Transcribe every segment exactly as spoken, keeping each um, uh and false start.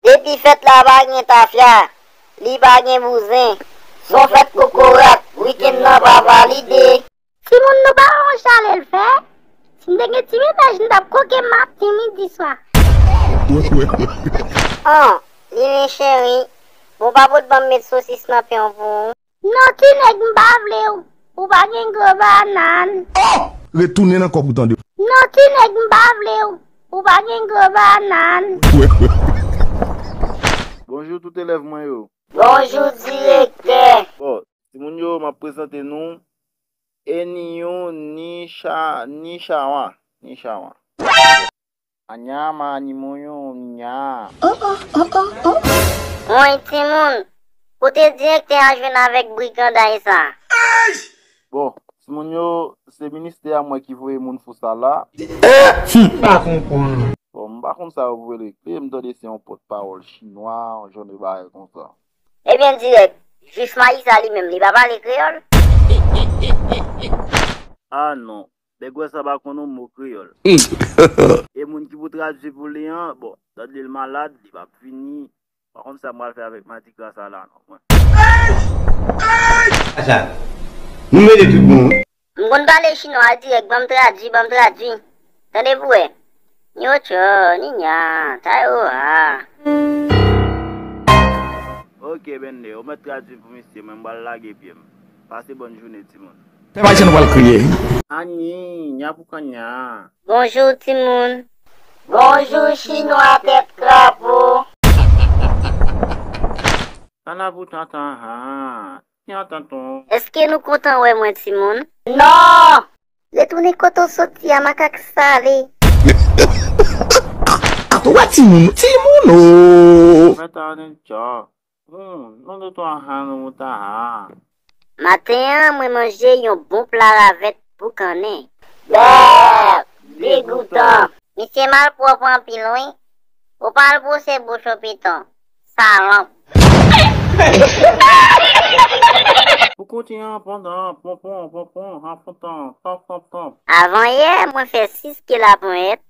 Depi fèt la pa gen tafya, li pa gen bouzen. Se yon fèt kokorat, wikenn nan pa valide. Timoun, nou pa wè yon chalè l fè? Si m te gen ti menaj, m t ap koke maten, midi, swa. An, Lili cheri, bon, pa pote ban m met sosis nan pen w pou ou. Non, ti nèg, m pa vle w. Ou pa gen gwo banann. Retounen nan kòb ou tande. Non, ti nèg, m pa vle w. Ou pa gen gwo banann. Bonjou tout elèv mwen yo. Bonjou direktè. Bon, timoun yo, m ap prezante nou Eniyon Nicha, Nichawa, Nichawa. Anya ma animoyon nya. Woy timoun, kote direktè a jwenn avèk briganday sa? Bon, timoun yo, se ministè a mwen ki voye moun fou sa la. M pa konprann. Bon, m pa konn sa yo voye regle, m tande se yon pòtpawòl chinwa, yon jan de bagay konsa. Ebyen dirèk, jis Mayisa li menm, li pa pale kreyòl? Ah non, nèg wè sa pa konn yon mo kreyòl. E moun ki pou tradui pou li an, bon, tande l malad, li p ap vini. Pa konn sa m pral fè avèk madigra sa la non mwen. Sa, nou mele tout bon wi. M konn pale chinwa dirèk, ban m tradui, ban m tradui. Tande pou wè. Nyocho, ninya, tayo ha. Ok bende, ou mèt tradui pou misye, mwen m pral lage pye m. Pase bòn jounen timoun. Fè m al chan nou pral kriye. Anyi, nya pou kanya. Bonjou timoun. Bonjou chinwa tèt krapo. Kana pou tantan ha. Ki antan ton. Èske nou kontan wè mwen timoun? Non! Retounen kote w soti a makak sale. Atò wè timoun, timoun o. Mwen ta nen djò. Hmm, non de twa ha nou mouta ha. Maten an mwen manje yon bon pla ravèt boukannen. Bèk! Degoutan! Misye malpwòp anpil wi. Ou pa al bwose bouch ou piton. Salòp. Pou kontinye an pandan, ponpon, ponpon, an fontan, tanp, tanp, tanp. Avan yè mwen fè sis ke laponyèt.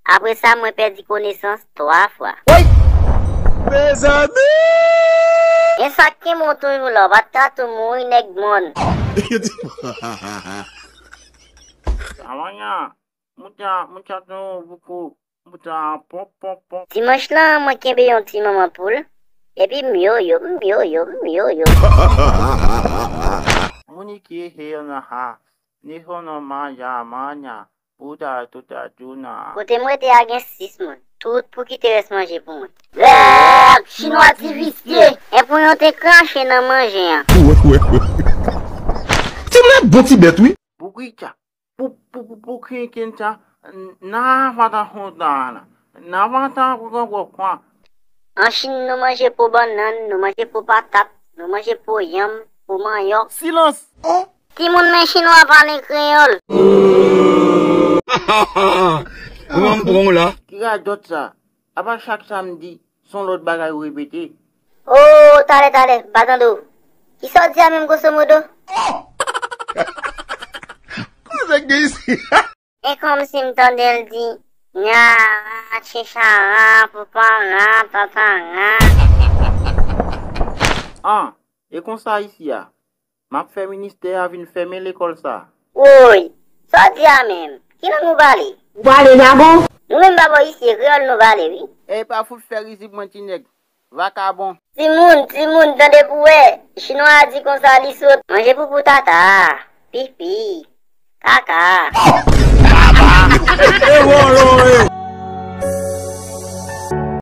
Apre sa mwen pèdi konesans twa fwa. Woy! Mezanmi! E sa k kenbe w toujou la, w pa t ka tou mouri nèg mòn. Amanya, mouta, mouta ton bouko, mouta pon pon pon. Dimanch lan mwen kenbe yon ti manman poul. Epi m yo yo, m yo yo, m yo yo. Mounike he nan ha, ni ho nan manya manya. Bouda touta djouna. Kote m rete a gen sis moun. Tout pou kite rès manje pou mwen. Bèk! Chinwa ti visye! E pou yon te krache nan manje an. Ti mwen bon ti bèt wi. Pou kika. Pou pou pou pou kinkin ta. Nan vanta hontan la. Nan vanta pou kon kwa. An Chin nou manje po bannann, nou manje po patat, nou manje po yanm, po manyòk. Silans! Timoun men chinwa pale kreyòl. Kouman m pran w la? Ki radòt sa? Apa chak samdi, se yon lòt bagay ou repete? Oh, talè, talè, m pa tande w. Kisa w di a menm grosso modo? Kòman sa k gen isi? E kòmsi m tande l di, nya, chichara, poupara, tatara. An, e konsa isi a, m ap fè ministè a vin fèmen lekòl sa. Woy, sa w di a menm? Ki lang ou pale? Ou pale jagon? Nou menm pa bò isi, e kreyòl nou pale wi. E pa fout fè rizib mwen ti nèg. Vakabon. Timoun, timoun, tande pou wè. Chinwa a di konsa li sot. Manje poupou tata, pipi, kaka.